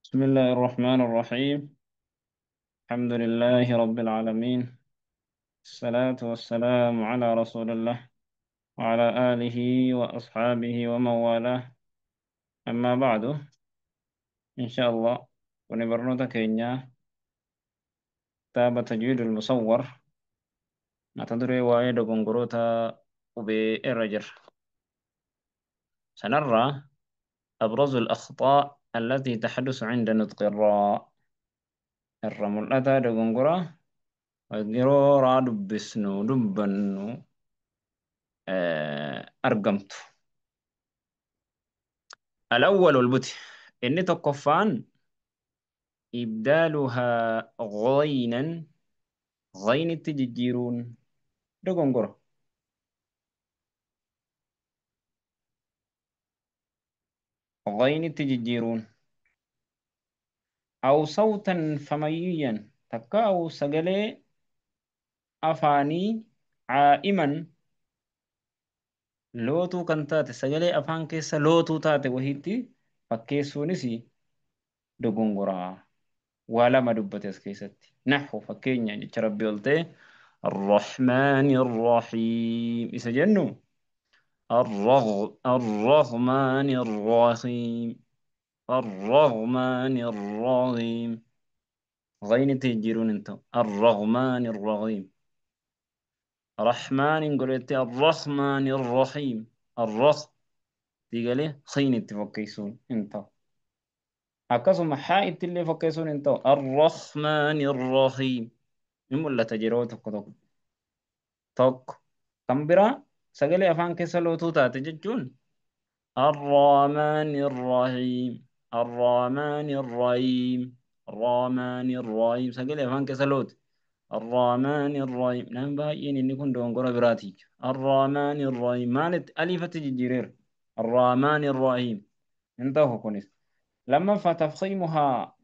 بسم الله الرحمن الرحيم. الحمد لله رب العالمين، الصلاة والسلام على رسول الله وعلى آله وأصحابه ومن والاه. أما بعد، إن شاء الله ونبرنوتا كينيا كتاب تجويد المصور نتدري وايد غنغروتا وبي الرجر. سنرى أبرز الأخطاء التي تحدث عند نطق الراء. الرمل أتى دغنغرا وغيرو دبسنو دبنو أرقمت. الأول البتي إني تقفان إبدالها غينا غين التججيرون دغنغرا غين التججيرون أو صوتا فميا تكاو سجلي أفاني عائما لوتو كنتات سجلي أفان كيس لوتو تاتي وهيتي فكيسونسي دغنغرا ولا ما دبتس كيستي نحو فكينيا جربي قلتي الرحمن الرحيم إذا جنو الرغمان الرحيم الرغمان الرحيم غين تجيرون انت الرغمان الرحيم رحمن قلت الرحمن الرحيم الرخ تيجي خين تفكيسون انت أكاسو حائط اللي فكيسون انت الرحمن الرحيم نمو تجيرو تك تك تك كمبرا سجلي أفان كسلو توتا تججون الرحمن الرحيم الرحمن الرحيم الرحمن الرحيم سجلي أفان كسلوت الرحمن الرحيم نعم باين إني كنت دونغورا براتي الرحمن الرحيم مالت ألفة تججيرير الرحمن الرحيم انتهوا كونيس لما فتفخيمها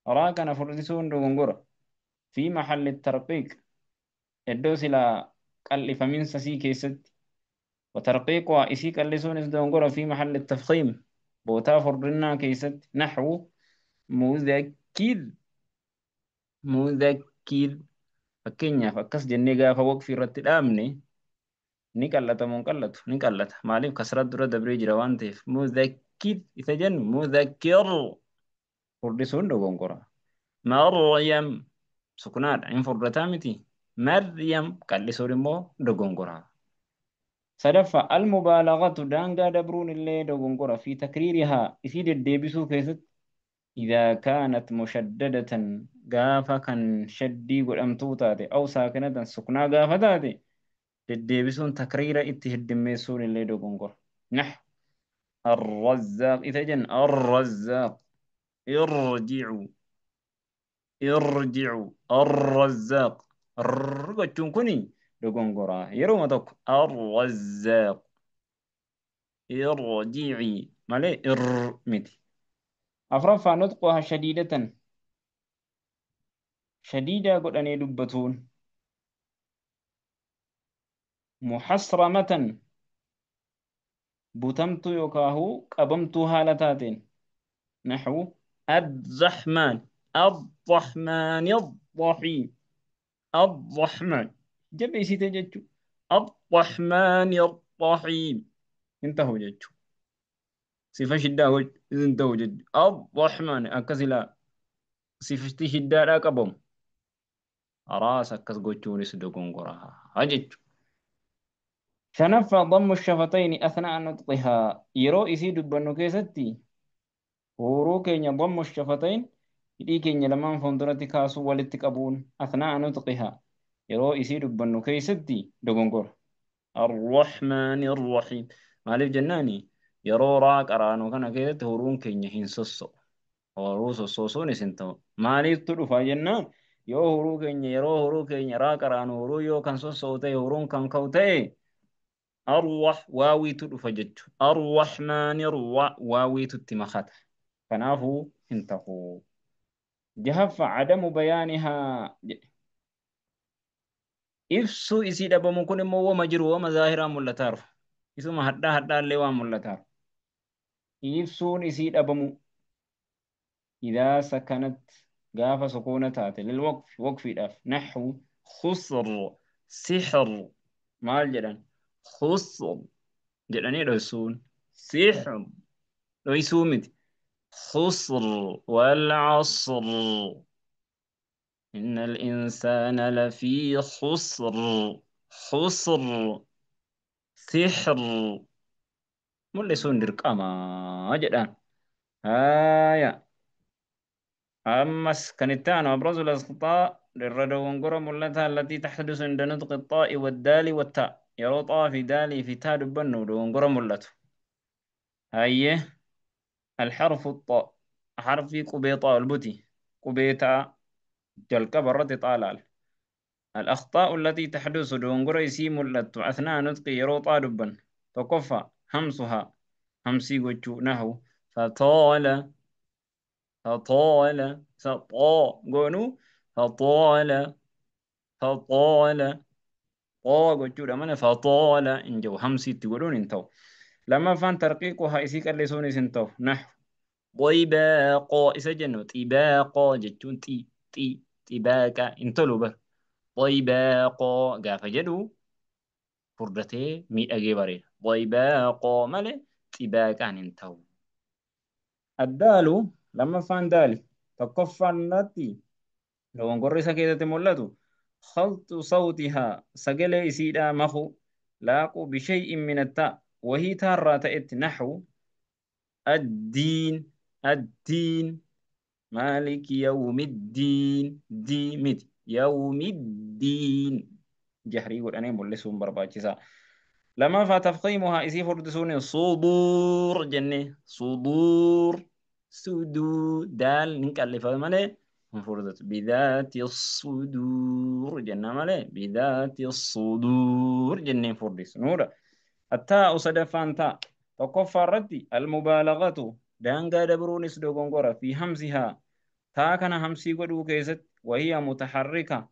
راكنا فرسون دونغورا في محل الترقيق الدوس إلى قلف من سسي كيست وترقيقها إسي قلسون دونغورا في محل التفخيم بوتا فرنا كيست نحو مذكر مذكر فكينيا فكس جنة غافا وقف رت الأمني نقلت منقلت نقلت مالي كسرت درة دبري جروان تيف مذكر إذا جن مذكر فردسون دونغورا مريم سكنات إن فردتامتي مريم قلسون مو دونغورا صدفة المبالغة دانغا دبرون اللي دونغورا في تكريرها يسيد الديبسو كيست إذا كانت مشددة غافا كان شدي قدامتو تاتي أو ساكنة سكنا غافا تاتي الديبسون تكرير اتهدميسون اللي دونغورا نح الرزاق إذا جن الرزاق ارجعوا ارجعوا الرزاق الرجعون كوني دونغورا يرو ما توك الرزاق ارجعي مالي ارمتي أفرفع نطقها شديدة شديدة قد أن يدبتون محصرمة بتمت يكاهو قبمت هالتاتين نحو الزحمان الرحمن الرحيم الرحمن جبي سيتجتشو الرحمن الرحيم انتهوا جتشو صفة شدة انتهوا جتشو الرحمن أكسلا صفة شدة راكبهم أراس أكس قوتشوني صدقون قراها أجتشو شنف ضم الشفتين أثناء نطقها يرو إسي دبنو كيستي هورو كين ضم الشفتين hidhii keenya lamaan fuulduratti kaasuu walitti qabuun أثناء نطقها yeroo isii dubbannu keessatti dogongora. الرحمن الرحيم maaliif jennaani yeroo raa qaraanu kana keessatti huruun keenya hin sosso'u. Horuu sossoosuunis hin ta'u. Maaliiftu dhufa jennaan yoo huruu keenya yeroo huruu keenya raa qaraanu huruu yoo kan sosso'u ta'e huruun kan ka'u ta'e arwah waawiitu dhufa jechuudha. الرحمن الر waawiitu itti makata. Kanaafuu hin ta'u. جهف عدم بيانها إفسو إسي دبمو كن مو وما جرو وما ظاهرا ملتارو إسو ما هدا هدا اللي وما ملتارو إفسون إسي دبمو إذا سكنت قاف سكونة تاتي للوقف وقف الأف نحو خسر سحر maal jedhan خسر jedhanii dhoysuun سحر dhoysuu miti خسر والعصر إن الإنسان لفي خسر خسر سحر mul'isuun dirqamaa jedhaan haaya ammas kan itti aanu أبرز الأخطاء irra dogongora mul'ataa التي تحدث عند نطق الطاء والدال والتاء yeroo xaa fi daalii fi taa dubbannu dogongora mul'atu hayyee الحرف الطاء حرفي qubee xaa ol buti qubee taa jalqaba irratti xaa laal الأخطاء التي تحدث dogongora isii mul'attu أثناء نطق yeroo xaa dubban tokkoffaa همسها همسii gochuu نحو فطال فطال فطا goonuu فطال فطال طا gochuudha malee فطال hin jiru hamsii itti godhuun hin ta'u lammaffaan ترقيقها isii qal'isuunis hin ta'u نحو طباقا isa jennu طباقا jechuun xi xi xibaaqa hin tolu bar طباقا gaafa jedhu furdatee miidhagee bareeda طباقا malee xibaaqaan hin ta'u الدال lammaffaan daali tokkoffaan irratti dogongorri isa keessatti mul'atu خلط صوتها sagalee isiidhaa maku laaqu بشيء من التاء wahii taarraa ta'etti نحو الدين الدين مالك يوم الدين دي miti يوم الدين jahrii godhanii mul'isuun barbaachisaa lammaffaa تفخيمها isii furdisuun صدور jenne صدور suduu daal ni qallifama malee hin furdatu بذات الصدور jenna malee بذات الصدور jennee hin furdisnuudha التاء sadaffaan taa tokkoffaa irratti المبالغة daangaa dabruunis dogongora في همسها taa kana hamsii godhuu keessatti وهي متحركة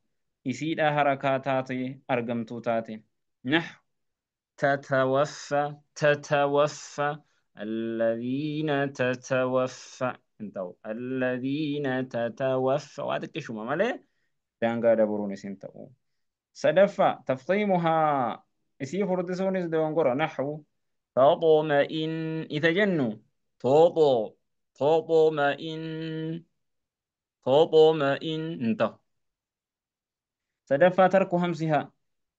isiidha harakaa taate argamtuu taate نحو تتوفى تتوفى الذين تتوفى انتو الذين تتوفى waa xiqqishuma malee daangaa dabruunis hin ta'u sadaffaa تفخيمها isii furdisuunis dogongora نحو تطمئن isa jennu toxo تطمئن تطمئن hin ta'u sadaffaa ترك همسها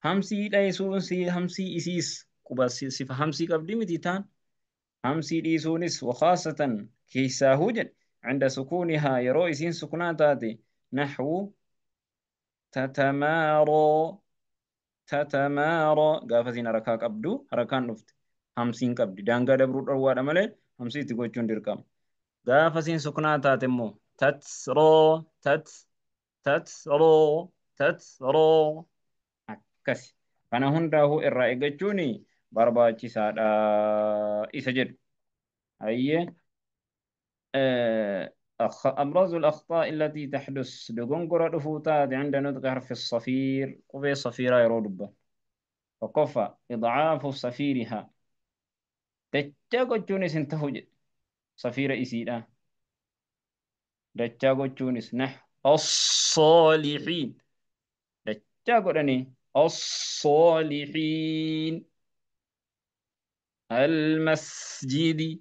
hamsii dhiisuun hamsii isiis quba sifa hamsii qabdi miti taan hamsii dhiisuunis وخاصة keessaahuu jedhe عند سكونها yeroo isiin suknaa taate نحو تتمارى تتمارى gaafa isiin harakaa qabdu harakaan dhufte hamsiin qabdi daangaa dabruu dhowwaadha malee hamsii itti gochuun dirqama gaafa isiin suknaa taate immoo تترى تت تترى تترى akkasi kana hundaa'uu irraa eeggachuun barbaachisaadha isa jedhu hayyee أبرز الأخطاء التي تحدث dogongora dhufuu taate عند نطق حرف الصفير qubee صفيرة yeroo dubban tokkoffaa إضعاف صفيرها dachaa gochuunis hin ta'u jedhe safiira isiidha dachaa gochuunis نحو الصالحين dachaa godhanii الصالحين المسجد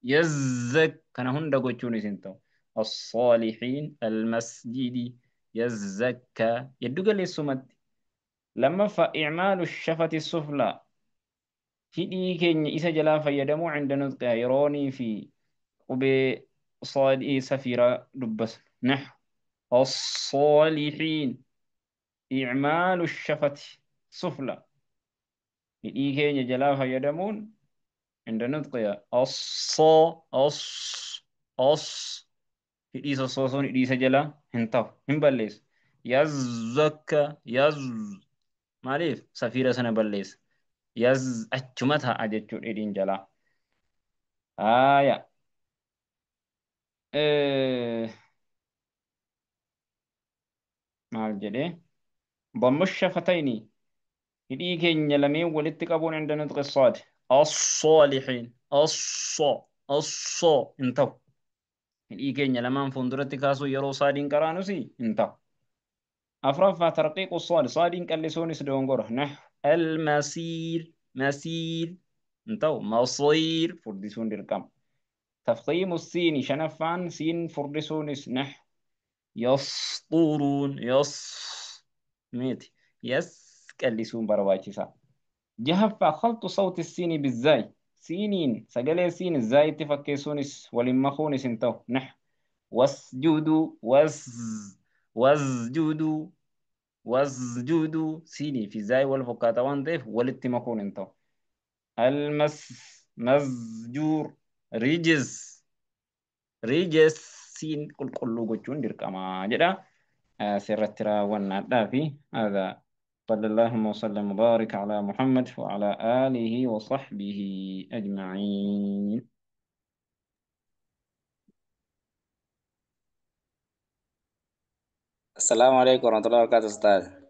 يزك kana hunda gochuunis hin ta'u الصالحين المسجد يزكى yeddu galeessumatti lammaffaa إعمال الشفة السفلى hidhii keenya isa jalaa fayyadamuu عند نطقها yeroonii fi qubee صادii safiiraa dubbas نحو الصالحين إعمال الشفة السفلى hidhii keenya jalaa fayyadamuun عند نطقها الص الص الص hidhii sossoosuun hidhii isa jalaa hin ta'u hin balleessu يزكى يز maaliif safiira sana balleessa yaz achuma ta'a jechuudha hidhiin jalaa haaya maal jedhee ضم الشفتين hidhii keenya lameen walitti qabuun عند نطق الصاد الصالحين الص الص hin ta'u Hidhii keenya lamaan fuulduratti kaasuu yeroo saadiin qaraanusi hin ta'u. Afraffaa tarqiiqu saad saadiin qallisuunis dogongora. Nahu almasiir masiir hin ta'u masiir furdisuun dirqama. Tafkiimu siini shanaffaan siin furdisuunis nahu yasxuruun yas miti yas qallisuun barbaachisaa. Jahaffaa khalxu sawti siini bizzaay siiniin sagalee siin zaayitti fakkeessuunis waliin makuunis hin ta'u. Nahu wasjudu was wasjudu wasjudu siinii fi zaay wal fakkaata waan ta'eef walitti makuun hin ta'u. Almas masjuur rijis rijis siin qulqulluu gochuun dirqama jedha. Asirratti raawwannaadhaa fi هذا صلى اللهم وسلم وبارك على محمد وعلى آله وصحبه أجمعين. السلام عليكم ورحمة الله وبركاته أستاذ.